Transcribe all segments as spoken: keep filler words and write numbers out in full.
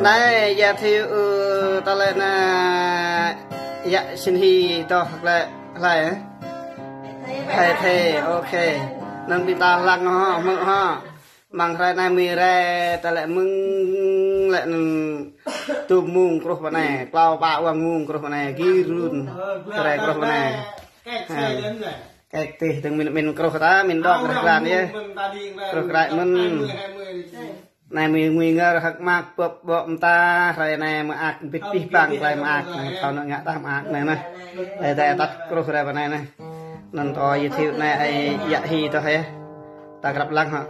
Anai, giới thiệu, ơ, tơlơi anai, yă Sin Hi tŏh lĕ, hlơi, ơ? Thê Thê, ok. Anŭn ƀing ta lăng hŏ, hmư̆ hŏ. Mơ̆ng hrơi anai mơi rai, tơlơi mơ̆ng lĕ anŭn tŭm mông truh pơ anai, klâo pă wang mông truh pơ anai, gir run. Rai truh pơ anai. Ha. Kĕt tih dơ̆ng min, min truh ta, min dŏ kơ rơklan yơh. Truh kơ rai min. Anai mơi ngui ngor hơ̆k mơak bŏp bŏ mơta, hrơi anai mơak bit pih păng, hrơi mơak, thâo nă ngă tah mơak anai nă. Ơi, tơdah tăt truh rai pơ anai nă. Anŭn tŏ giới thiệu anai ơi yă Hi tŏh yơh. Ta krăp lăng hŏ.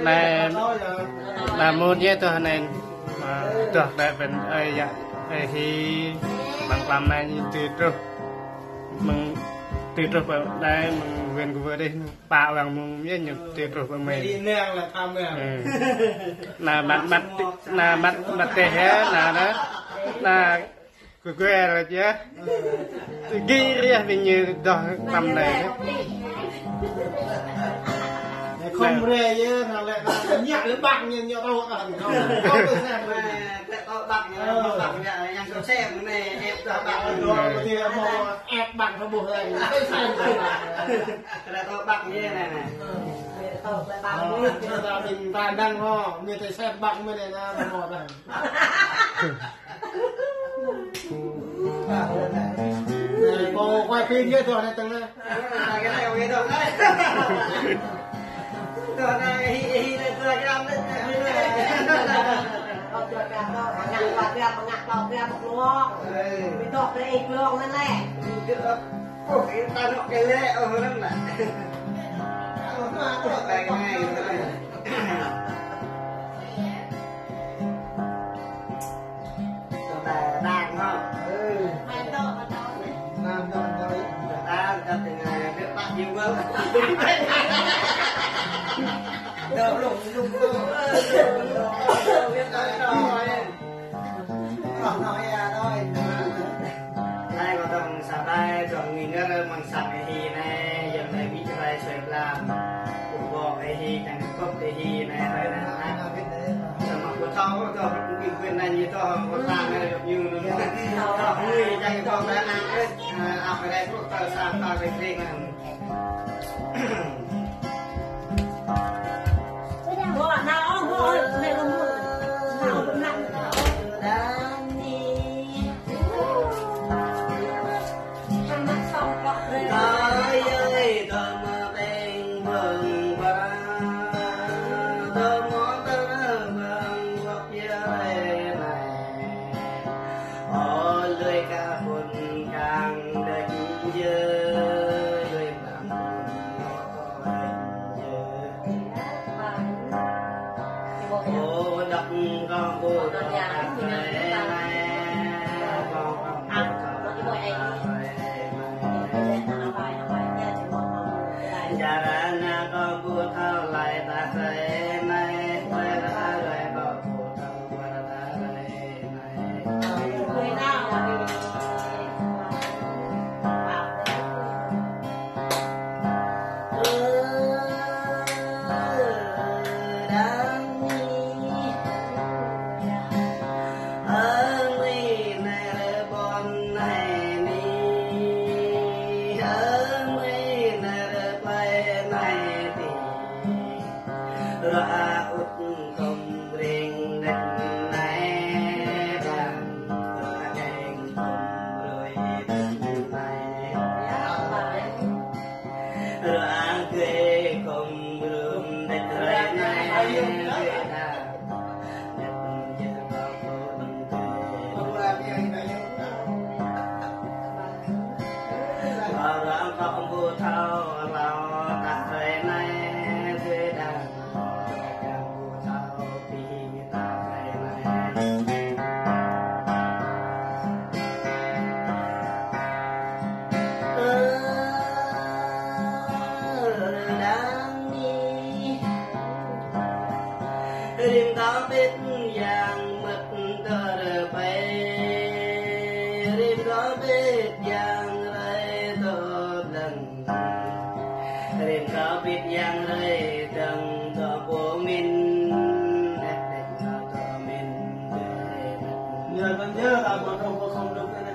Anai, anai mơ̆n yơh tơ̆ anai. Ơ, tơ̆ anai ƀing ơi yă, ơi Hi, ƀăng klăm anai ñu tui truh. Mơ̆ng tui truh pơ anai, mơ̆ng huyện Cư Pơđih, pă wang mơ̆ng yơh ñu tui truh pơ mơi. Anai măt măt, anai măt măt teh yơh, anai, anai. Anai Kơ kơ ră yơh. Gir yơh ƀing ñu dŏ tăm anai. Khŏm rai yơh, anai lĕ, anai ñă lĕ ƀăng ñu, ñu tŏ ƀăng. Tŏ ƀăng ñu, ƀăng ñu, yang kơ sem anai, ĕp tŏ ƀăng. Ĕp ƀăng kơ ƀuh anai. Tŏ ƀăng ñu anai. Tŏ ƀăng ñu, ta ƀing ta đang hŏ, mơi tơl sem ƀăng mơi anai, anai hŏ đang. Anai, kâo quay phim yơh tơ̆ anai tơ̆ng anai. Tơ̆ anai, hi, hi, tơ̆ anai, tơ̆ anai. Tơdah đang hŏ. Ơ. Đang, đang, đang. Tơdah, tơdah tơngai, ƀiă pă ñu ƀơ̆l. Tơdah blung, blung, blung. Anai kâo tŏng sa ƀai, tŏng ngui ngă mơ̆ng sang ơi Hi anai, yơh anai ƀing rai sui plam. Kơ ƀô̆ ơi Hi, čang kơ ơi Hi anai, rai anai. Samơ̆ kâo thâo, kâo thâo, kâo ƀing ƀing anai ñu thâo, kâo tơña anai, ñu anŭn. Thâo ngui, čang kơ ƀô̆ anai anai, ơ, ăp rai kâo thâo sa, thâo rai kring anai. Rơa ŭt kŏm ring đĕt anai, đang rơa keng kŏm brơi đĕt anai. Rơa keng kŏm brơi đĕt anai, đang đĕt anai. Rim tơƀĭt yang mơ̆t tơr pĕ, rim tơƀĭt yang rai tơƀlăng, rim tơƀĭt yang rai tơng tơ pô min, đĕt đĕt tơ tơ min, đĕt đĕt. Nhớ con nhớ là một đồng một không đúng cái này.